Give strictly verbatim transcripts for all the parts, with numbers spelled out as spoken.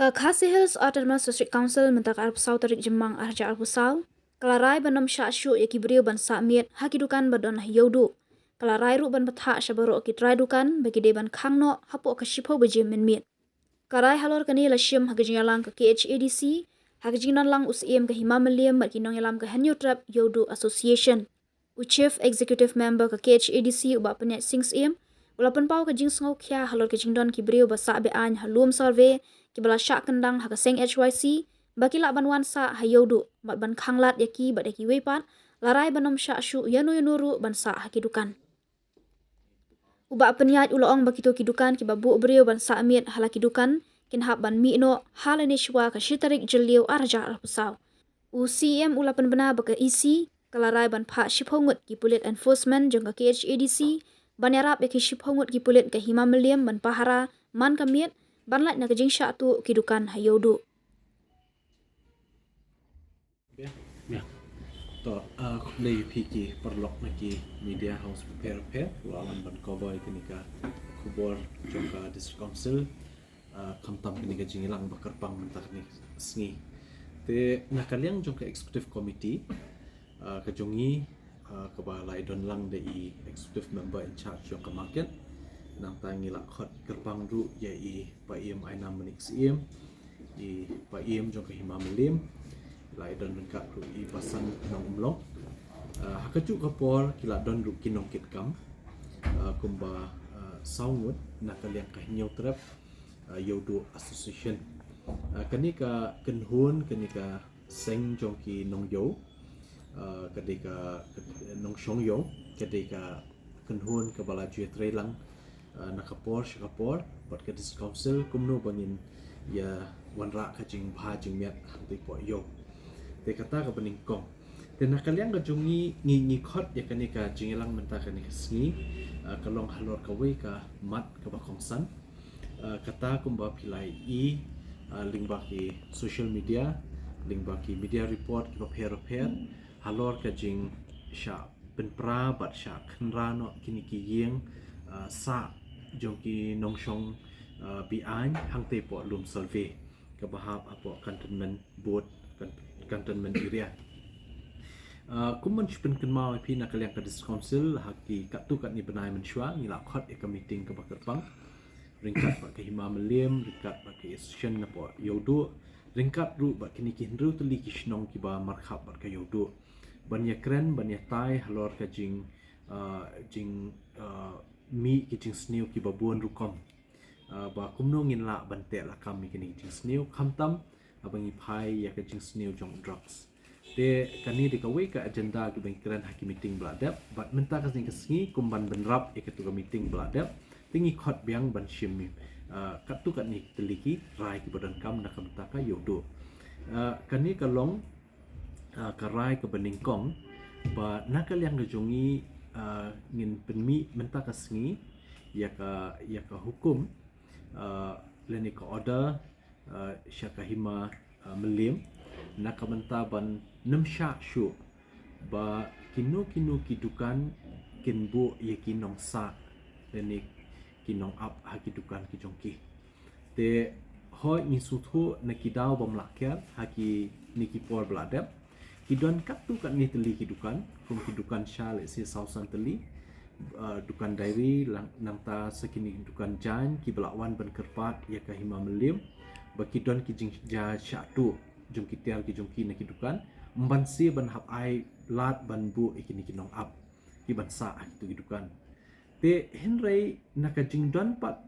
Ka Khasi Hills Autonomous District Council mynta ka arphew saw tarik Jymmang arhajar arphew saw ka la rai ban ym shah shuh ïa ki briew ban sah miet ha ki dukan ba don ha Ïewduh. Ka la rai ruh ban bthah sha baroh ki trai dukan ba ki dei ban khang noh hapoh ka shiphew baje mynmiet. Ka rai halor kane la shim ha ka jingïalang ka K H A D C ha ka jingdon lang u Syiem ka Hima Mylliem bad ki nongïalam ka Hynñiewtrep Ïewduh Association. U Chief Executive Member ka K H A D C u Bah Pynïaid Sing Syiem u la pynpaw ka jingsngewkhia halor ka jingdon ki briew ba sah be-aiñ ha Lum Survey kiba la shah kyndang ha ka seng H Y C ba ki lah ban wan sah ha Ïewduh bad ban khanglad ïa ki bad ïa kiwei pat la rai ban ym shah shuh ïano ïano ruh ban sah ha ki dukan. U Bah Pynïaid u la ong ba kito ki dukan kiba buh briew ban sah miet ha la ki dukan kin hap ban mih noh ha lane shuwa ka shi tarik Jylliew arhajar arphew saw. U Syiem u la pynbna ba ka E C ka la rai ban phah shiphew ngut ki pulit enforcement jong ka K H A D C ban ïarap ïa ki shiphew ngut ki pulit ka Hima Mylliem ban pahara man ka miet ban lait na ka jingshah tuh ki dukan ha Ïewduh. To, uh, khublei ïa phi ki paralok na ki media house bapher bapher, u la wan ban cover ïa kane ka khubor jong ka District Council, uh, khamtam kane ka jingïalang ba kyrpang mynta kane sngi. Te na ka liang jong ka Executive Committee, uh, ka jong ngi, uh, kaba la ïadon lang da i Executive Member in charge jong ka market, nangta ngi la khot kyrpang ruh ïa i Paiem Ainam Manik Syiem, i Paiem jong ka Hima Mylliem, la ïadon ryngkat ruh i Basan Nongumlong. Uh, ha kajuh ka por ki la don ruh ki nongkitkam, uh, kumba, uh, saw ngut na ka liang ka Hynñiewtrep, uh, Ïewduh Association. Uh, kane ka kynhun, kane ka seng jong ki nongïew, uh, ka dei ka, ka nongshong ïew, ka dei ka kynhun kaba la ju ïatreilang, uh, na ka por sha ka por bad ka District Council kumno ba ngin ïa wanrah ka jingbha jingmiat hangtei hapoh ïew. Te kata kaba nyngkong. Te na ka liang ka jong ngi, ngi, ngi khot ïa kane ka jingïalang mynta kane ka sngi, uh, ka long halor kawei ka mat kaba kongsan. Uh, kata kumba phi la ïohi, uh, lyngba ki social media, lyngba ki media report kiba pher bapher halor ka jingshah pynpra bad shah khynra noh kine ki ïing, uh, sah jong ki nongshong, uh, be-aiñ hangtei hapoh Lum Survey kaba hap hapoh Cantonment Board, Can-, Cantonment Area. Uh, kum ban shu pynkynmaw ïa phi, na ka liang ka District Council ha ki katto katne bnai mynshuwa ngi la khot ïa ka meeting kaba kyrpang ryngkat bad ka Hima Mylliem, ryngkat bad ka Association napoh Ïewduh, ryngkat ruh bad kine ki hynriew tylli ki shnong kiba markhap bad ka Ïewduh, ban ïakren, ban ïatai halor ka jing, uh, jing, uh, mih ki jingsniew kiba bun rukom, uh, ba kumno ngin lah ban teh lakam ïa kine ki jingsniew, khamtam haba ngi phai ïa ka jingsniew jong drugs. Te kane dei kawei ka agenda kiba ngi kren ha ki meeting ba la dep, bad mynta ka sngi ka sngi kum ban bynrap ïa kato ka meeting ba la dep, te ngi khot biang ban shim, uh, katto katne tylli ki rai kiba donkam na ka bynta ka Ïewduh. Uh, kane ka long, uh, ka rai kaba nyngkong ba na ka liang ka jong ngi, uh, ngin pynmih mynta ka sngi ïa ka, ïa ka hukum, uh, lane ka order, uh, sha ka Hima, uh, Mylliem na ka bynta ban ym shah shuh ba kino kino ki dukan kin buh ïa ki nongsah lane ki nongap ha ki dukan ki jong ki. Te hooid ngi sngewthuh na ki daw bym lah kiar ha kine ki por ba la dep ki don katto katne tylli ki dukan, kum ki dukan sha, let's say, saw san tylli, uh, dukan diary, lang, nangta sa kine dukan jaiñ kiba la wan ban kyrpad ïa ka Hima Mylliem ba ki don ki jingjia shah tuh jong ki tiar ki jong ki na ki dukan, ym ban siew ban hap ai lad ban buh ïa kine ki nongap ki ban sah ha kito ki dukan. Te hynrei na ka jingdon pat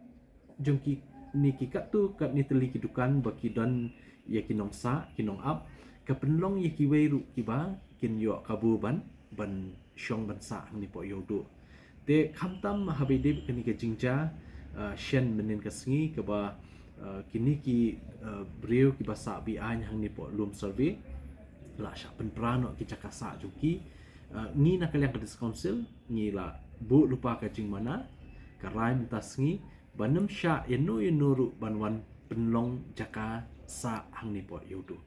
jong kine ki katto katne tylli ki dukan ba ki don ïa ki nongsah, ki nongap, ka pynlong ïa kiwei ruh kiba kin ïoh kabu ban, ban shong ban sah hangne hapoh Ïewduh. Te khamtam haba ïadei bad kane ka jingjia, uh, shen mynnin ka sngi kaba, uh, kine ki, uh, briew kiba sah be-aiñ hangne hapoh Lum Survey la shah pynpra noh ki jaka sah jong ki. Uh, ngi na ka liang ka District Council ngi la buh lypa ka jingmana, ka rai mynta sngi ban ym shah ïano ïano ruh ban wan pynlong jaka sah hangne hapoh Ïewduh.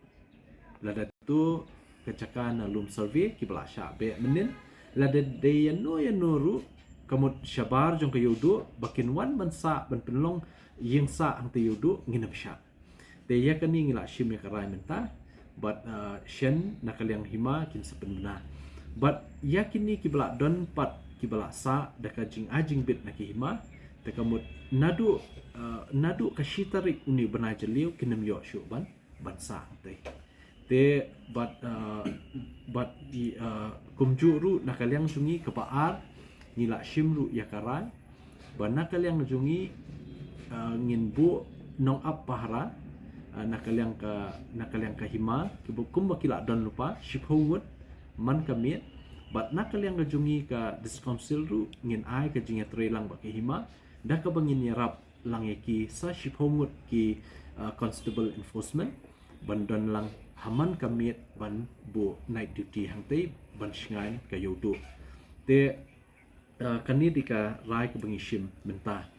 Lada to ka jaka na Lum Survey kiba la shah beh mynnin, lada dei ïano ïano ruh ka mut shabar jong ka Ïewduh ba kin wan ban sah, ban pynlong ïing sah hangtei Ïewduh, ngin ym shah. Te ïa kane ngi la shim ïa ka rai mynta. Bad, uh, shen na ka liang hima kin sa pynbna. Bad ïa kine kiba la don pat kiba la sah da ka jingai jingbit na ki hima. Te ka mut naduh, uh, naduh ka shi tarik une u bnai Jylliew kin ym ïoh shuh ban, ban sah hangtei. Te bad, uh, bad i, uh, kumjuh ruh na ka liang jong ngi kaba ar ngi la shim ruh ïa ka rai. Ba na ka liang jong ngi, uh, ngin buh nong ap pahara, uh, na ka liang ka, na ka liang ka hima, kiba kumba ki la don lypa, shiphew ngut, man ka miet, bad na ka liang ka jong ngi ka District Council ruh, ngin ai ka jingïatreilang bad ka hima, da kaba ngin ïarap lang ïa ki sa shiphew ngut ki, uh, constable enforcement, ban don lang ha man ka miet ban buh night duty hangtei ban shngaiñ ka ïewduh. Te, uh, kane dei ka rai kaba ngi shim mynta.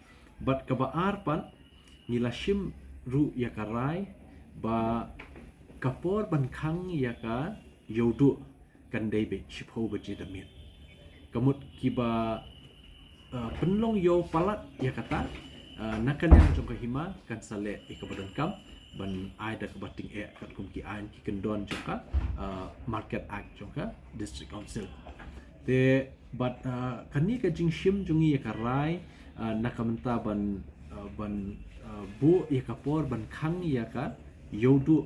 Bad kaba ar pat ngi la shim ruh ïa ka rai ba ka por ban khang ïa ka ïewduh kan dei beit shiphew baje da miet. Ka mut kiba, uh, pynlong ïew palat ïa kata, uh, na ka liang jong ka hima kan sa leh ïa kaba donkam ban ai da kaba tyngeh katkum ki aiñ ki kyndon jong ka, uh, Market Act jong ka District Council. Te bad, uh, kane ka jingshim jong ngi ïa ka rai, uh, na ka mynta ban, uh, ban, uh, buh ïa ka por ban khang ïa ka ïewduh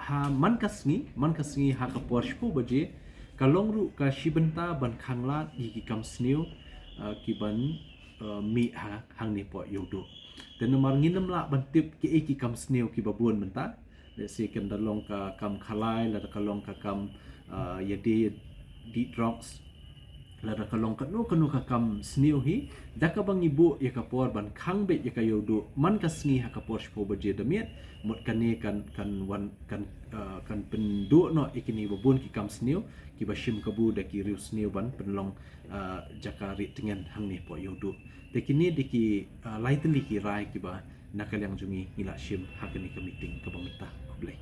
ha man ka sngi, man ka sngi ha ka por shiphew baje, ka long ruh ka shi bynta ban khang lad ïa ki kam sniew, uh, ki ban, uh, mih ha hangne poh ïewduh. Te namar ngin ym lah ban tip kiei ki kam sniew kiba bun mynta. Let's say kan da long ka kam khalai, lada ka long ka kam, uh, ïadei dih drugs, lada ka long kano kano ka kam sniew hi, da kaba ngi buh ïa ka por ban khang beit ïa ka ïewduh man ka sngi ha ka por shiphew baje da miet, mut kane kan, kan wan, kan, uh, kan pynduh noh ïa kine ba bun ki kam sniew kiba shim kabu da ki riewsniew ban pynlong, uh, jaka rieh tngen hangne poh ïewduh. Te kine dei ki, uh, lai tylli ki rai kiba na ka liang jong ngi ngi la shim ha kane ka meeting kaba mynta. Khublei.